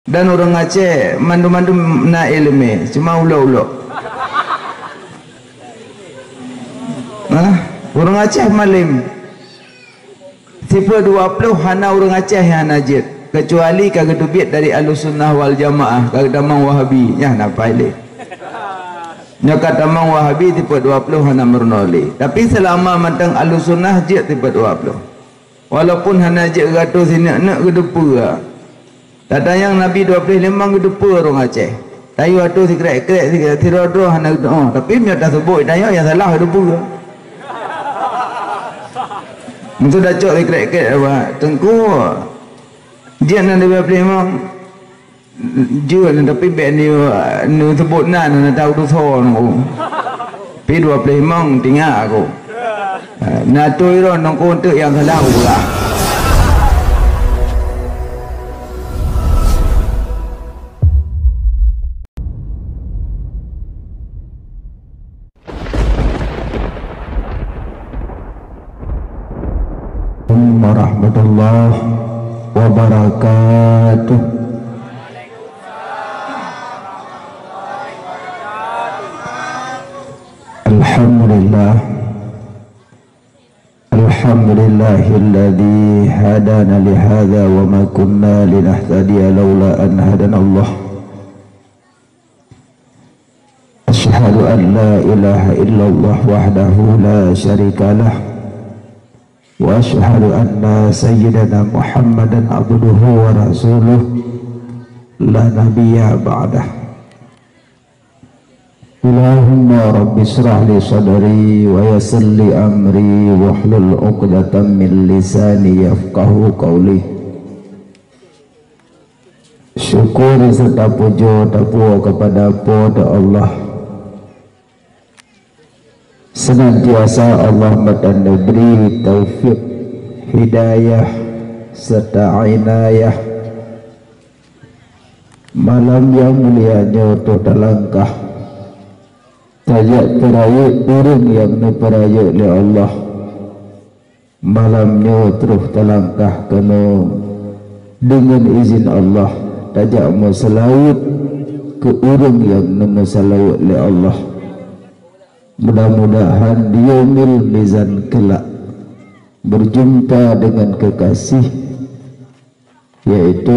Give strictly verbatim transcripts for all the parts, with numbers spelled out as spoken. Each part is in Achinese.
Dan ureuëng Aceh mandum-mandum na iéleumé, cuma ulok-ulok. Nah, ureuëng Aceh malém. Sifeuet dua ploh hana ureuëng Aceh nyang hana jeuet, keucuali ka geuteubiet dari Ahlussunnah wal Jamaah, ka tamong Wahabi, nyan na pailé. Nyoe ka tamong Wahabi sifeuet dua ploh hana meurunoe lé. Tapi seulama mantong Ahlussunnah jeuet sifeuet dua ploh. Walaupun hana jeuet geuatô sineuk-neuk geuteupeue. Tatanyong Nabi dua ploh limong geuteupeue ureuëng Aceh. Tayue atô sikrek-krek, sikrek, sidroe-droe hana geuteupeue. Tapi meunyoe taseubut tanyoe nyang salah geuteupeue. Meunyoe tacok sikrek-krek awak, Teungku, jeuet nan dua ploh limong. Jeuet, tapi bék ni, neuseubut nan, na tau tusoe nungku. Pi dua ploh limong tinggai aku. Na tui ron nungku teuk nyang salah ulah. Warahmatullahi wabarakatuh. Alhamdulillah. Alhamdulillahilladzi hadana lihadza wa ma kunna linahtadiya laula an hadanallah. Asyhadu an la ilaha illallah wahdahu la syarikalah. Wa asyhadu anna sayyidana Muhammadan abduhu wa rasuluh la nabiyya ba'dah. Allahumma rabbi israh li sadri wa yassir li amri wahlul uqdatam min lisani yafqahu qawli. Syukur serta puja tapuwoe kepada Po teu Allah. Senantiasa Allah meutanyoe bri taufik, hidayah, serta inayah. Malam nyang mulia nyoe troh talangkah, tajak peurayeuk ureuëng nyang neupeurayeuk lé Allah. Malam nyoe troh talangkah keunoe, deungon izin Allah, tajak meuseulaweuet keu ureuëng nyang neumeuseulaweuet lé Allah. Mudah-mudahan di yaumil mizan keulak beujumpa deungon keukasih, yaitu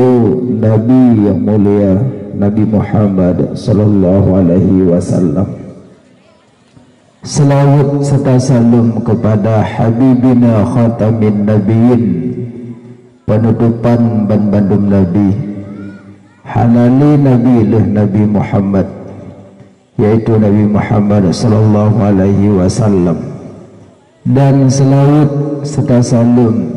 Nabi nyang mulia, Nabi Muhammad sallallahu alaihi wasallam. Seulaweuet serta saleuem keupada Habibina Khatamin Nabiyyin, peunutopan banmandum nabi, hana lé nabi lheueh Nabi Muhammad, yaitu Nabi Muhammad sallallahu alaihi wasallam. Dan seulaweuet serta saleuem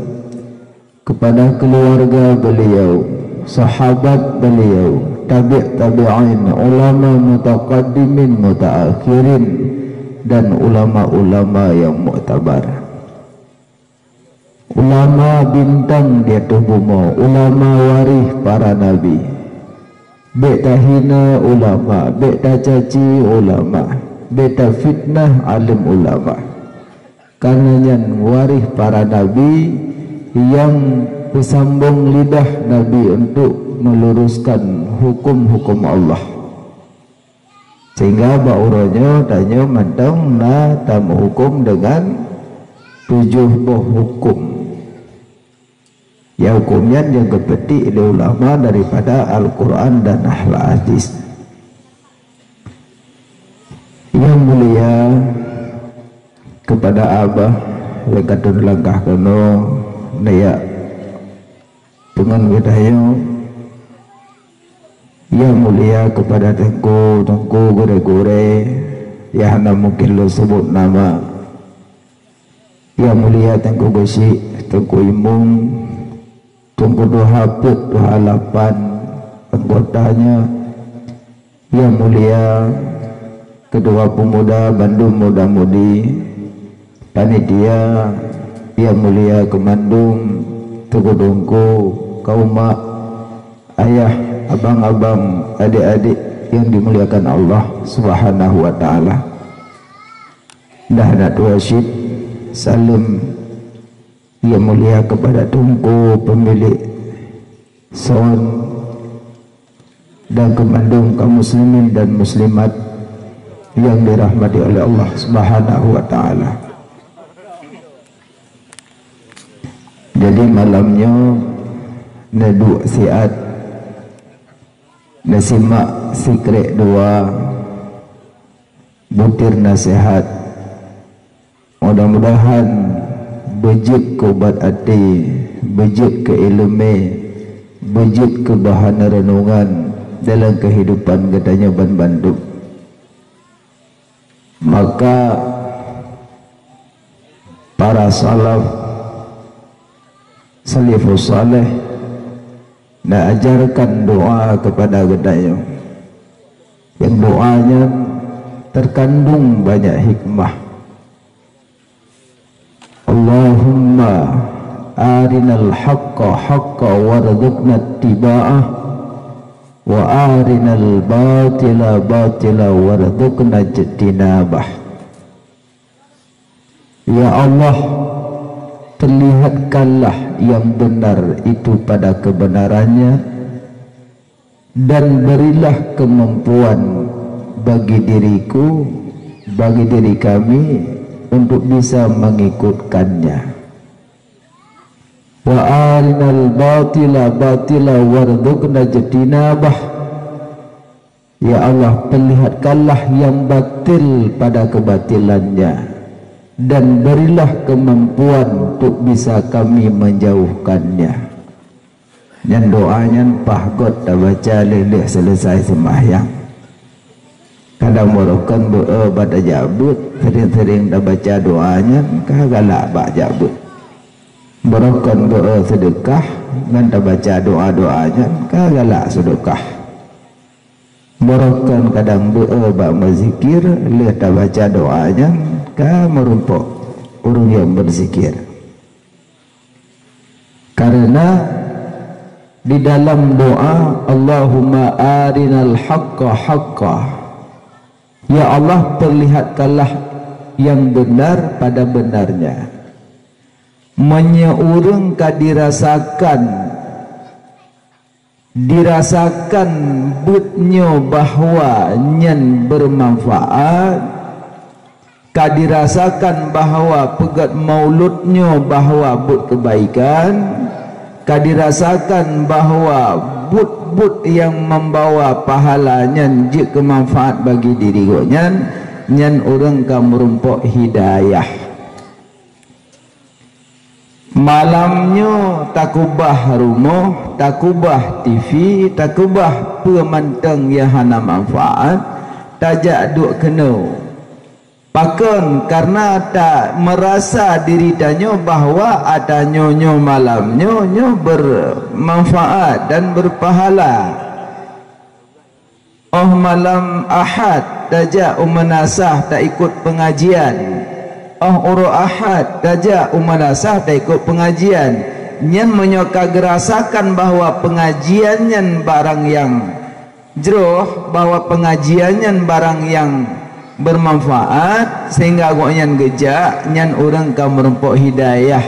keupada keuluwarga beliau, sahabat beliau, tabi' tabi'in, ulama mutaqaddimin mutaakhirin, dan ulama-ulama nyang muktabar. Ulama bintang di ateueh bumoe, ulama waréh para nabi. Bék tahina ulama, bék tacaci ulama, bék tafitnah aleuem ulama. Kareuna nyan waréh para nabi nyang peusambong lidah nabi untuk meluruskan huköm-huköm Allah. Sehingga bak uroe nyoe tanyoe mantong na tameuhuköm deungon tujoh boh huköm. Ya, huköm nyan nyang geupeutik lé ulama daripada Al-Quran dan Al-Hadis. Nyang mulia keupada Abah, lé ka tun langkah keunoe, neujak peungon geutanyoe. Nyang mulia keupada teungku, teungku gurée-gurée, nyang hana mungken lôn seubut nama. Nyang mulia Teungku Geuchik, Teungku Imum, Teungku Tuha Peuet, Tuha Lapan, anggotanya, nyang mulia Ketua Pemuda bandum muda-mudi, panitia, nyang mulia keumandum, teungku-teungku, kaum mak, ayah, abang-abang, adik-adik nyang dimuliakan Allah Subhanahu wa Ta'ala. Dah na tuwoe cit, saleuem nyang mulia keupada Teungku peumilék sound, Keumandum kaum muslimin dan muslimat yang dirahmati oleh Allah Subhanahu wa Taala. Jadi, malam nyoe neuduek siat, neusimak sikrék dua butir naseuhat. Mudah-mudahan beujeuet keu ubat até, beujeuet keu iéleumé, beujeuet keu bahan reunongan dalam keuhidupan geutanyoe ban bandum. Maka para salaf, salafus saleh, neuajarkan doa keupada geutanyoe. Nyang doa nyan teukandong banyak hikmah. Allahumma arinal haqqa haqqa warzuqna ittiba'ah, wa arinal batila batila warzuqna ijtinabah. Ya Allah, perlihatkanlah yang benar itu pada kebenarannya, dan berilah kemampuan bagi diriku, bagi diri kami, untuk bisa mengikutkannya. Wa arinal batila batila warzuqna ijtinabah. Ya Allah, perlihatkanlah yang batil pada kebatilannya, dan berilah kemampuan untuk bisa kami menjauhkannya. Nyan doa nyan paih göt tabaca lheueh-lheueh seuleusai seumahyang. Kadang barokon beu-e bak tajak beuet, sering-sering tabaca doa nyan ka galak bak jak beuet. Barokon beu-e seudeukah ngon tabaca doa-doa nyan ka galak seudeukah. Barokon kadang beu-e bak meuzikir, lheueh tabaca doa nyan ka meurumpok ureuëng nyang beuzikir. Karena di dalam doa, "Allahumma arinal haqqa haqqa." Ya Allah, perlihatkanlah yang benar pada benarnya. Meunyoe ureuëng ka dirasakan dirasakan beuet nyoe bahwa nyan beumanfaat, ka dirasakan bahwa peugét maulud nyoe bahwa beuet keubaikan, ka dirasakan bahwa buet-buet nyang membawa pahala nyan jeuet keu manfaat bagi diri gobnyan, nyan ureuëng ka meurumpok hidayah. Malam nyoe takubah rumoh, takubah T V, takubah peue mantong nyang hana manfaat, tajak duek keunoe. Pakon? Kareuna ta meurasa diri tanyoe bahwa ata nyoe, nyoe malam nyoe, nyoe beumanfaat dan beupahala. Óh malam Ahad tajak u meunasah taikot peungajian. Óh uroe Ahad tajak u meunasah taikot peungajian. Nyan meunyoe ka geurasakan bahwa peungajian nyan barang nyang jroh, bahwa peungajian nyan barang nyang beumanfaat, sehingga gobnyan geujak, nyan ureuëng ka meurumpok hidayah.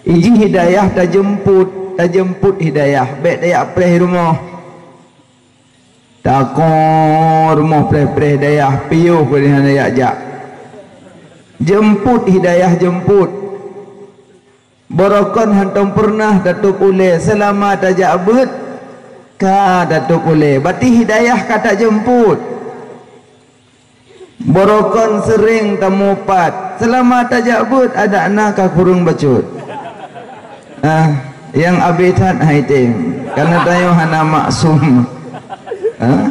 Iji hidayah tajeumpot, tajeumpot hidayah, bék tajak preh rumoh. Takot rumoh preh-preh dayah piôh keu hana jak-jak. Jeumpot hidayah jeumpot. Barokon hantom peureunah tatôb ulée seulama tajak beuet, ka tatôb ulée, berarti hidayah ka tajeumpot. Barokon seuréng tamupat, seulama tajak beuet adak na ka kureueng bacut. Ah, nyang abéh that hai tem, kareuna tanyoe hana maksum. Ah,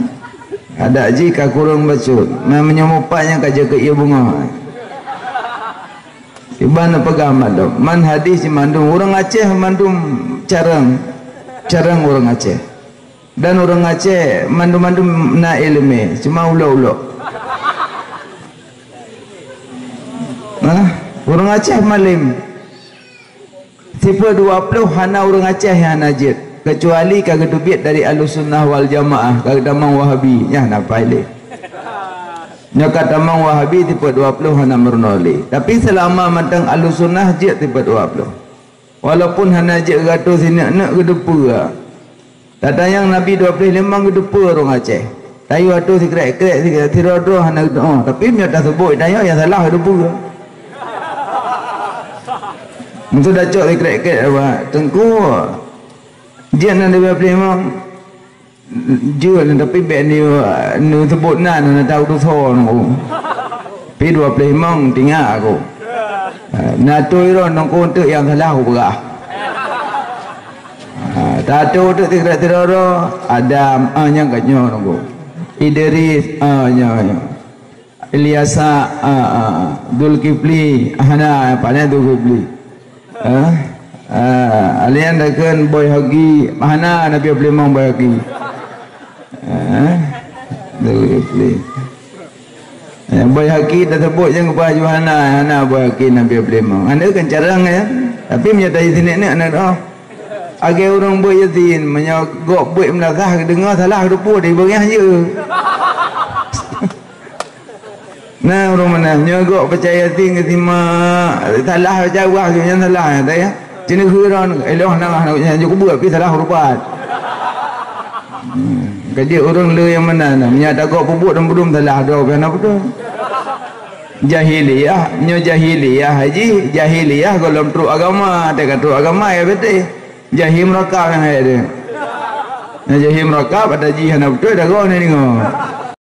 adak jih ka kureueng bacut. Meunyoe mupat nyang ka jeuet keu ié beungoh. Iban neupeugah mandum, man hadis jih mandum ureuëng Aceh mandum carông, carông ureuëng Aceh. Dan ureuëng Aceh mandum-mandum na iéleumé, cuma ulok-ulok. Hah? Ureuëng Aceh malém. Sifeuet dua ploh hana ureuëng Aceh nyang hana jeuet, keucuali ka geuteubiet dari Ahlussunnah wal Jamaah, ka geutamong Wahabi, nyan na pailé. Nyoe ka tamong Wahabi sifeuet dua ploh hana meurunoe lé. Tapi seulama mantong Ahlussunnah jeuet sifeuet dua ploh. Walaupun hana jeuet geutanyoe sineuk-neuk geuteupeue. Tatanyong Nabi dua ploh limong geuteupeue ureuëng Aceh. Tayue ateueh sikrek-krek, sikrek sidroe-droe hana geuteupeue. Tapi meunyoe taseubut tanyoe nyang salah geuteupeue. Meunyoe tacok sikrek-krek apa, Teungku, jeuet na dua ploh limong. Jeuet na, tapi bék ni, ni seubut na, na tahu tu soe nunggu. Pi dua ploh limong tinggai aku. Na tu iro nunggu untuk nyang salah aku peugah. Ha, tatu tu tidak teroro Adam, ah, nyang kat nyoe nunggu. Idris, ah, nyoe, nyoe. Ilyasa, ah, ah, ah. Zulkifli, ah, hana, pandai Zulkifli. Ah, ah, alian dakun Boy Hagi, hana Nabi Ablimong Boy Hagi. Ah, Zulkifli. Eh, Boy Haki tersebut yang kepada Johana, hana Boy Haki Nabi Ablimong. Anda kan carang ya. Tapi menyata di sini ni anak doa. Agai urang Boy Yasin, menyogok buat meunasah dengar salah rupa di bengah je. Nah, urang mana? Menyogok percaya Yasin ke simak, salah jawab je yang salah ya, tak ya. Cina heran, eloh nangah nak nyang juk buat pi salah rupa. Hmm, gaji urang le yang mana nah. Meunyo tagok peubuet dan belum salah doa kena betul. Jahiliyah, nyo jahiliyah haji, jahiliyah golom trok agama, tak trok agama ya betul. Jahil murakab yang ada. Nah, jahil murakab ada ji hana betul dah gong ni dengar.